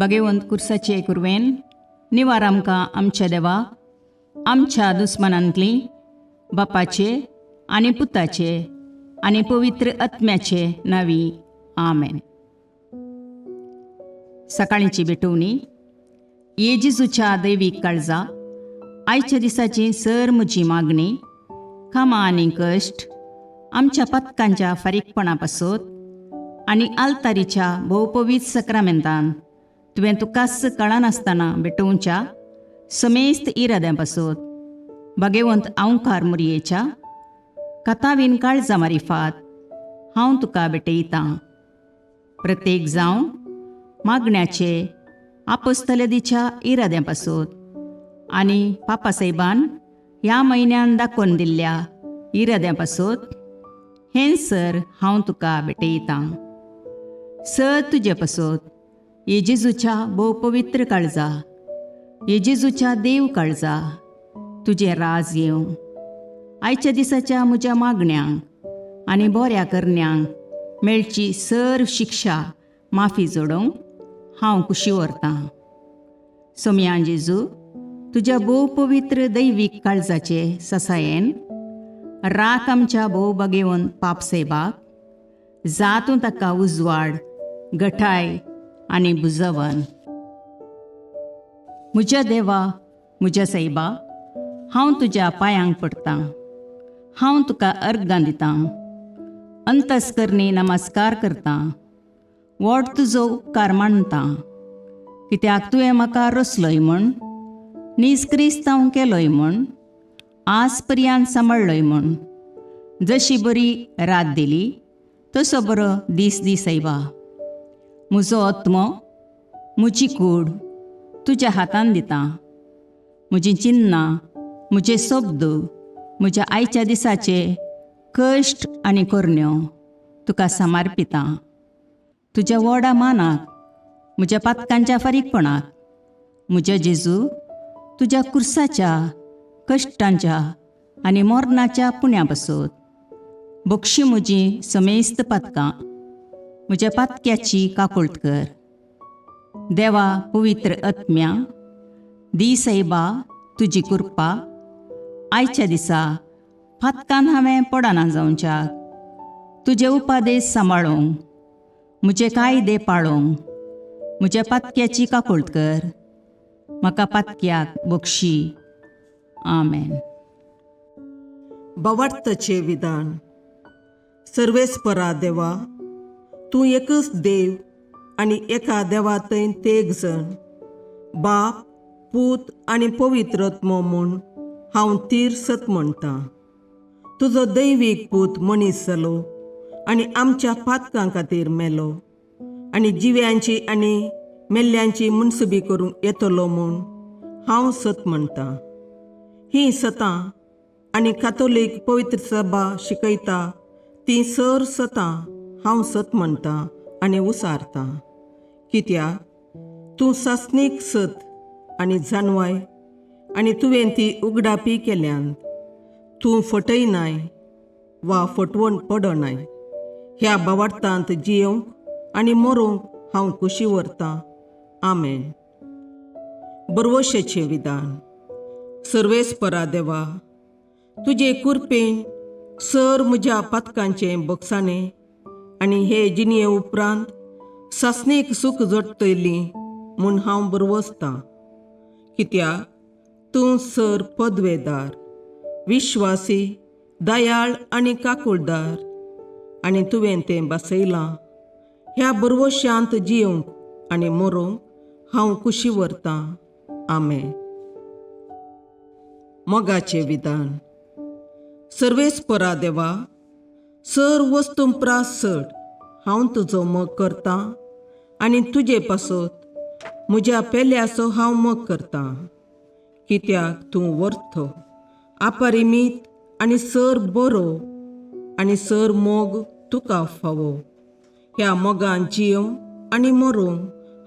भगेवंत कुर्साचे कुरवेन निवार आमकां आमच्या देवा आमच्या दुस्मनांतली बापाचे आनी पुताचे आनी पवित्र आत्म्याचे नावी. आमेन. सकाळींची भेटवणी. ये जेजूच्या दैवीक काळजा, आयच्या दिसाची सर म्हजी मागणी, कामां आनी कश्ट आमच्या पथकांच्या फारीकपणा पासत आनी आल्तारीच्या भोवपवीत सक्रामेंतान तुवें तुकाच कळनासतना भेटोवच्या समेस्त इराद्यां पासत भगेवंत आंवकार मुरयेच्या कथावीन काळजा मारिफात हांव तुका भेटयतां. प्रत्येक जावं मागण्याचे आपस्तलदीच्या इराद्यां पासत आनी पापासाहेबान ह्या म्हयन्यान दाखोवन दिल्ल्या इराद्यां पासत हें सर हांव तुका भेटयतां. सर तुजे पासत ये जेजूच्या भोव पवित्र काळजा, ये जेजूच्या देव काळजा, तुजें राज येवं. आयच्या दिसाच्या म्हज्या मागण्यांक आनी बऱ्या करण्यांक मेळची सर शिक्षा माफी जोडोवंक हांव कुशी व्हरतां. सोमया जेजू, तुज्या भोव पवित्र दैवीक काळजाचे ससायेन राख आमच्या भोव बगेवन पाप सेबाक जातूं ताका उजवाड गठाय आनी बुजवन. म्हज्या देवा, म्हज्या सायबा, हांव तुज्या पांयांक पडटां, हांव तुका अर्गां दितां, अंतस्करणी नमस्कार करतां, व्हड तुजो उपकार मानतां, कित्याक तुवें म्हाका रचलोय म्हूण, नीज क्रिस्तांव केलोय म्हूण, आज पर्यंत सांबाळ्ळोय म्हूण. जशी बरी रात दिली तसो बरो दीस दी सायबा. म्हजो आत्मो, म्हजी कूड तुज्या हातान दितां. म्हजीं चिन्नां, म्हजे शब्द, म्हज्या आयच्या दिसाचे कश्ट आनी करण्यो तुका समर्पितां. तुज्या व्हडा मानाक, म्हज्या पातकांच्या फारीकपणाक, म्हज्या जेजू तुज्या कुर्साच्या कश्टांच्या आनी मरणाच्या पुण्या पासत बक्षी म्हजी समेस्त पातकां, म्हज्या पातक्याची काकुळट कर. देवा पवित्र आत्म्या, दी सायबा तुजी कृपा आयच्या दिसा पातकान हांवें पडना जावच्याक, तुजे उपादेश सांबाळूंक, म्हजे कायदे पाळूंक म्हज्या पातक्याची काकुळट कर. म्हाका पातक्याक बक्षी. आमेन. भावार्थाचें विधान. सर्वेस्परा देवा, तूं एकच देव आनी एका देवा थंय तेग जण बाप, पूत आनी पवित्र आत्मो म्हूण हांव तीर सत म्हणटां. तुजो दैवीक पूत मनीस जालो आनी आमच्या पातकां खातीर मेलो आनी जिव्यांची आनी मेल्ल्यांची मुनसुबी करूंक येतलो म्हूण हांव सत म्हणटां. हीं सतां आनी कातोलीक पवित्र सभा शिकयता ती सर सतां हांव सत म्हणटां आनी उसारतां, कित्याक तूं सासणीक सत आनी जानवाय आनी तुवें ती उगडापी केल्यान. तूं फटयनाय वा फटवण पडनाय. ह्या भावार्थांत जियोवंक आनी मरोंक हांव कुशी व्हरतां. आमेन. बरवशेचें विधान. सर्वेस्परा देवा, तुजे कुरपेन सर म्हज्या पातकांचें बक्षाणें आनी हे जिणये उपरांत सासणीक सूख जोडटली म्हूण हांव बरवसतां, कित्याक तूं सर पदवेदार, विश्वासी, दयाळ आनी काकुळदार आनी तुवें तें बसयलां. ह्या बरवशांत जियोवंक आनी मरोंक हांव कुशी व्हरतां. आमेन. मोगाचें विधान. सर्वेस्परा देवा, सर वस्तू प्रास चड हांव तुजो मोग करतां आनी तुजे पासत म्हज्या पेल्याचो हांव मोग करतां, कित्याक तूं वर्थ, अपरिमीत आनी सर बरो आनी सर मोग तुका फावो. ह्या मोगान जियोवंक आनी मरोंक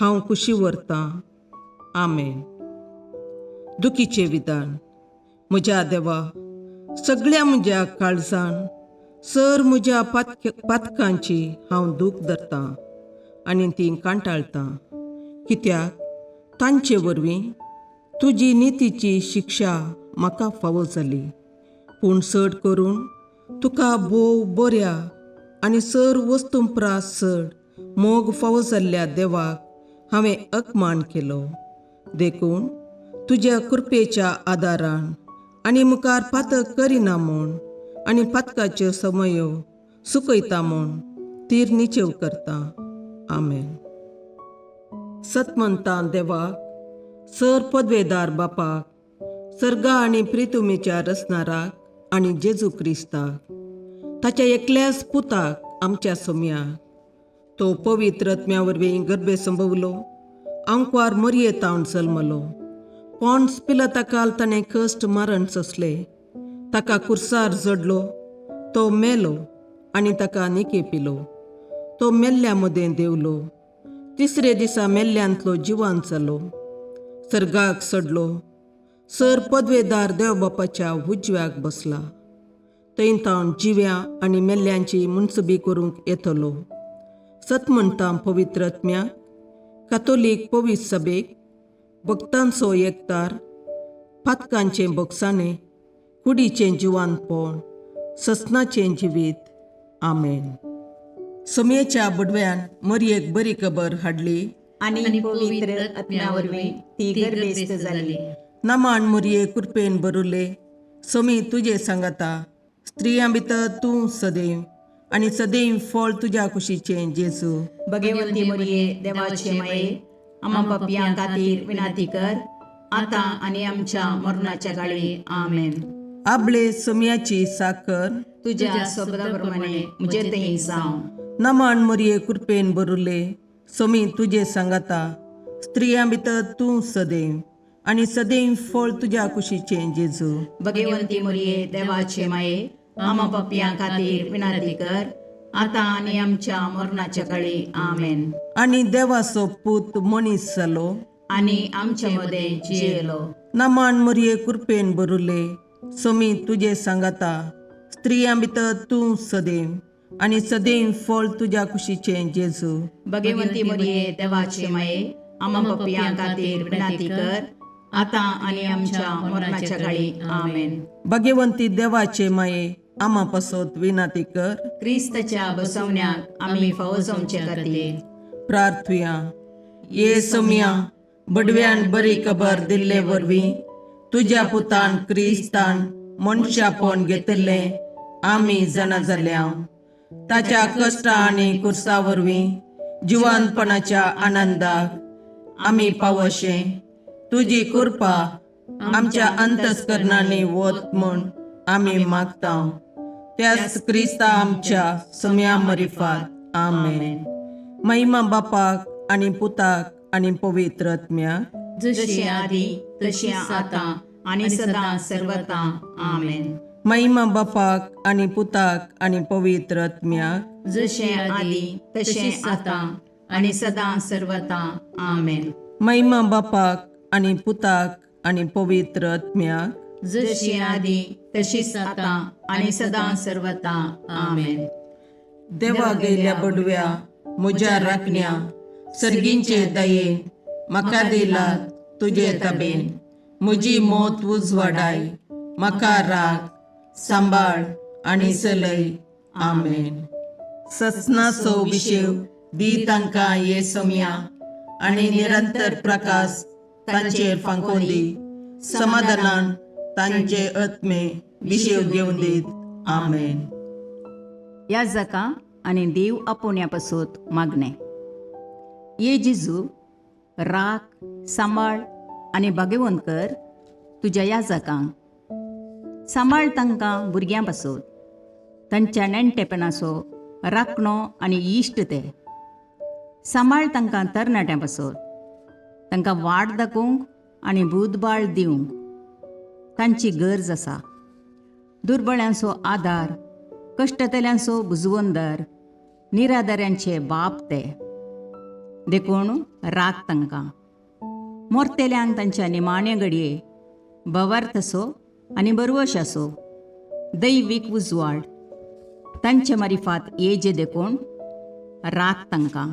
हांव कुशी व्हरतां. आमेन. दुखीचें विधान. म्हज्या देवा, सगळ्या म्हज्या काळजान सर म्हज्या पातकांची हांव दूख धरतां आनी ती कांटाळटां, कित्याक तांचे वरवीं तुजी नितीची शिक्षा म्हाका फावो जाली. पूण चड करून तुका भोव बऱ्या आनी सर वस्तूं प्रास चड मोग फावो जाल्ल्या देवाक हांवें अपमान केलो. देखून तुज्या कृपेच्या आदारान आनी मुखार पातक करिना म्हूण आनी पातकाच्यो समयो सुकयता म्हूण तीर निचेव करता. आमेन. सतमंतां देवाक, सर पदवेदार बापाक, सर्गा आनी प्रितुमेच्या रचणाराक आनी जेजू क्रिस्ताक, ताच्या एकल्याच पुताक आमच्या सोम्याक, तो पवित्र आत्म्या वरवीं गर्भे संभवलो, आंकवार मरये तावन जल्मलो, पॉन्स पिलताकाल ताणें कश्ट मरण सोंसले, ताका कुर्सार जडलो, तो मेलो आनी ताका निके पिलो, तो मेल्ल्या मदें देवलो, तिसरे दिसा मेल्ल्यांतलो जिवान जालो, सर्गाक सडलो, सर पदवेदार देव बापाच्या उजव्याक बसला, थंय तावन जिव्या आनी मेल्ल्यांची मुनसबी करूंक येतलो. सत म्हणटा पवित्र आत्म्याक, कातोलीक पवित्र सभेक, भक्तांचो एकतार, पातकांचें बोगसाणें, कुडीचें जिवानपण, ससनाचें जिवीत. आमेन. सोमयेच्या बडव्यान मरयेक बरी खबर हाडली आनी पवित्र आत्म्या वरवीं ती गर्भेस्त जाली. नमान मरये कृपेन बरुले, सोमी तुजे सांगाता, स्त्रियां भितर तूं सदैव आनी सदैव फळ तुज्या कुशीचें जेजू. भगवंती मरये देवाचे माये, आमा पापयां खातीर विनंती कर, आतां आनी आमच्या मरणाच्या काळी. आमेन. आबळे सोमयाची साकर तुज्या शब्दा प्रमाणे म्हजे थंय जावं. नमान मरये कृपेन बरुले, सोमी तुजे सांगाता, स्त्रियां भितर तूं सदैव आनी सदैव फळ तुज्या कुशीचें जेजू. भगवंती मरये देवाचे माये, आमा पापयां खातीर विनंती कर, आतां आनी आमच्या मरणाच्या काळी. आमेन. आनी देवाचो पूत मनीस जालो आनी आमच्या मदें जियेलो. नमान मरये कृपेन बरुले, सोमी तुजे सांगाता, स्त्रियां भितर तूं सदैव आनी सदैव फळ तुज्या कुशीचें जेजू. भगवंती मरये देवाचे माये, आमा पापयां खातीर विनंती कर, आतां आनी आमच्या मरणाच्या काळी. आमेन. भगवंती देवाचे माये, आमा पासत विनंती कर. क्रिस्ताच्या बसवण्याक आमी फावो जावचे खातीर प्रार्थुया. ये सोमया, बडव्यान बरी खबर दिल्ले वरवीं तुज्या पुतान क्रिस्तान मनशापण घेतिल्लें आमी जाणा जाल्या. ताच्या कश्टा आनी कुर्सा वरवीं जिवानपणाच्या आनंदाक आमी पावशे तुजी कृपा आमच्या अंतस्करणांनी वत म्हूण आमी मागता. त्याच क्रिस्ता आमच्या सोम्या मरिफात. आमेन. महिमा बापाक आनी पुताक आनी पवित्र आत्म्याक, जशी आदी तशी आतां आनी सदां सर्वता. आमेन. महिमा बापाक आनी पुताक आनी पवित्र आत्म्याक, जशें आदी तशें आतां आनी सदां सर्वता. आमेन. महिमा बापाक आनी पुताक आनी पवित्र आत्म्याक, जशी आदी तशीच आतां आनी सदां सर्वता. आमेन. देवा गेल्या बडव्या म्हज्या राखण्या, सर्गींचे दयेन म्हाका दिला तुजे तबेन, म्हजी मोत उजवाडाय, म्हाका राख सांबाळ आनी चलय. आमेन. ससनाचो विशेव दी तांकां ये सोम्या आनी निरंतर प्रकाश तांचेर फांकोवन दी, समाधानान तांचे आत्मे विशेव घेवन दीत. आमेन. याजका आनी देव आपोवण्या पासत मागणें. ये जेजू, राख सांबाळ आनी भाग्यवंत कर तुज्या याजकांक, सांबाळ तांकां भुरग्यां पासत, तांच्या नेणटेपणाचो राखणो आनी इश्ट ते. सांबाळ तांकां तरणाट्यां पासत, तांकां वाट दाखोवंक आनी बुदबाळ दिवंक तांची गरज आसा. दुर्बळ्यांचो आदार, कश्टतल्यांचो बुजवंदर, निराधाऱ्यांचे बाप ते. देखून राख तांकां. मोरतेल्यांक तांच्या निमाण्या घडये भवार्थ असो आनी बरवश आसो, दैवीक उजवाड तांचे मारिफात येजे. देखून राख तांकां.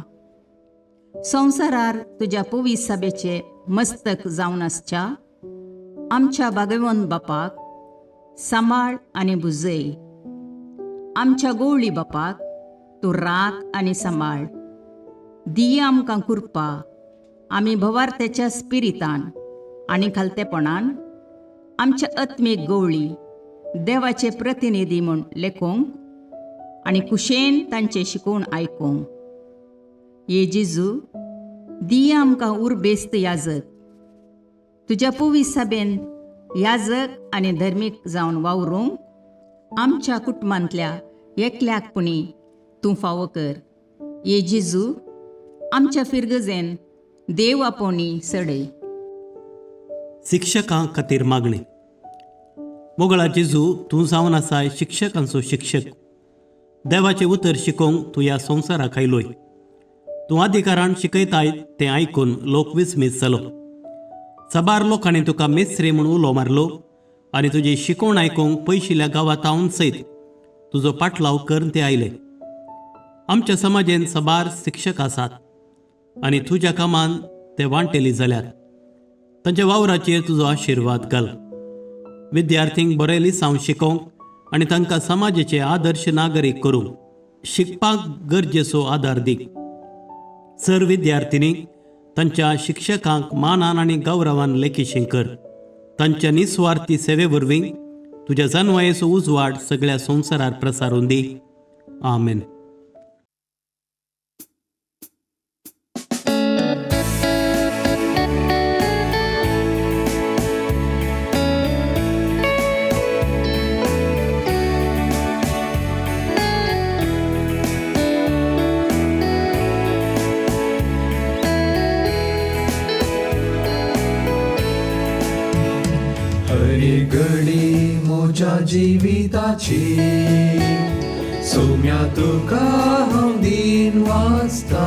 संवसारार तुज्या पवीस सभेचे मस्तक जावन आसच्या आमच्या भागवंत बापाक सांबाळ आनी भुजय. आमच्या गोवळी बापाक तूं राख आनी सांबाळ. दिया आमकां कृपा आमी भवार्थ्याच्या स्पिरितान आनी खालतेपणान आमच्या आत्मीक गवळी देवाचे प्रतिनिधी म्हूण लेखूंक आनी कुशेन तांचे शिकोवन आयकूंक. ये जेजू, दिया आमकां उर्बेस्त याजक, तुज्या पवीस सभेन याजक आनी धर्मीक जावन वावरूंक आमच्या कुटुंबांतल्या एकल्याक पुणी तूं फावो कर. ये जेजू, आमच्या फिरगजेन देव आपोवणी सडय. शिक्षकां खातीर मागणी. मोगळा जेजू, तूं जावन आसाय शिक्षकांचो शिक्षक. देवाचें उतर शिकोवंक तूं ह्या संवसाराक आयलोय. तूं अधिकारान शिकयताय तें आयकून लोक विस्मीत जालो. साबार लोकांनी तुका मेस्त्री म्हूण उलो मारलो आनी तुजी शिकोवण आयकूंक पयशिल्ल्या गांवांत हांव सयत तुजो पाटलाव करून ते आयले. आमच्या समाजेन साबार शिक्षक आसात आनी तुज्या कामान ते वांटेली जाल्यार तांच्या वावराचेर तुजो आशिर्वाद घाल. विद्यार्थींक बरें लिसांव शिकोवंक आनी तांकां समाजाचे आदर्श नागरीक करूंक शिकपाक गरजेचो आदार दी. सर विद्यार्थिनी तांच्या शिक्षकांक मानान आनी गौरवान लेखीशी कर. तांच्या निस्वार्थी सेवे वरवीं तुज्या जानवायेचो उजवाड सगळ्या संवसारार प्रसारून दी. आमेन. घडी म्हज्या जिविताची सोम्या तुका हांव दीन वाचता,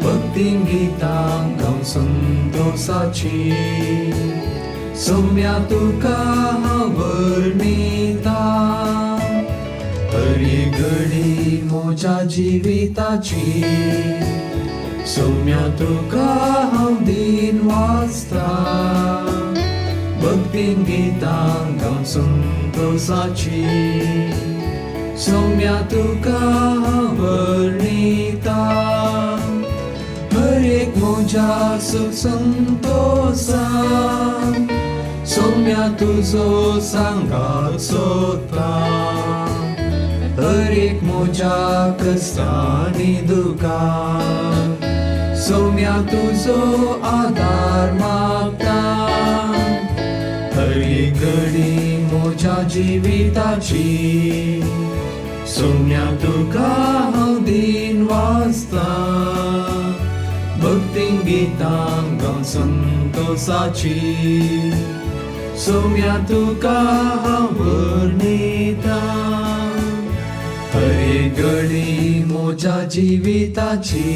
भक्तीन गितां गावन संतोसाची सोम्या तुका हांव वर्णिता. हरी घडी म्हज्या जिविताची सोम्या तुका हांव दीन वाचता, भक्तीन गितां गावन संतोसाची सोम्या तुका हांव वर्णिता. हर एक म्हज्या सुख संतोसा सोम्या तुजो सांगात सोदता, हर एक म्हज्या कश्टांनी दुखान सोम्या तुजो आदार मागता. हरी घडी म्हज्या जिविताची सोम्या तुका हांव दीन वाचता, भक्तीन गितां गावन संतोसाची सोम्या तुका हांव वर्णिता. हरी घडी म्हज्या जिविताची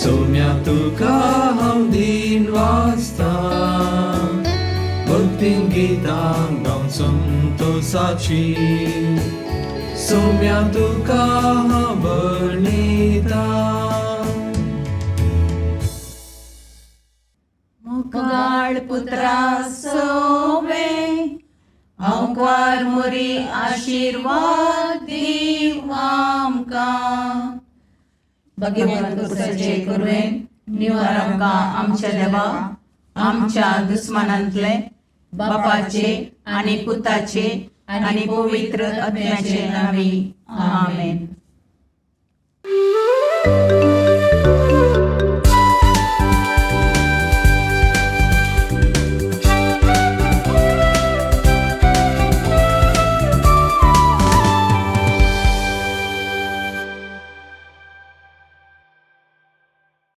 सोम्या तुका हांव दीन वाचता, भक्तीन गितां गावन संतोसाची सोम्या तुका हांव वर्णिता. मोगाळ पुत्रा सोवे हांवकार मोरी आशिर्वाद दीव आमकां. भगवंत कुसाचे कुरवेन निवार आमकां आमच्या देवा आमच्या दुस्मानांतले बापाचे आनी पुताचे आनी पवित्र आत्म्याचे नांवी. आमेन.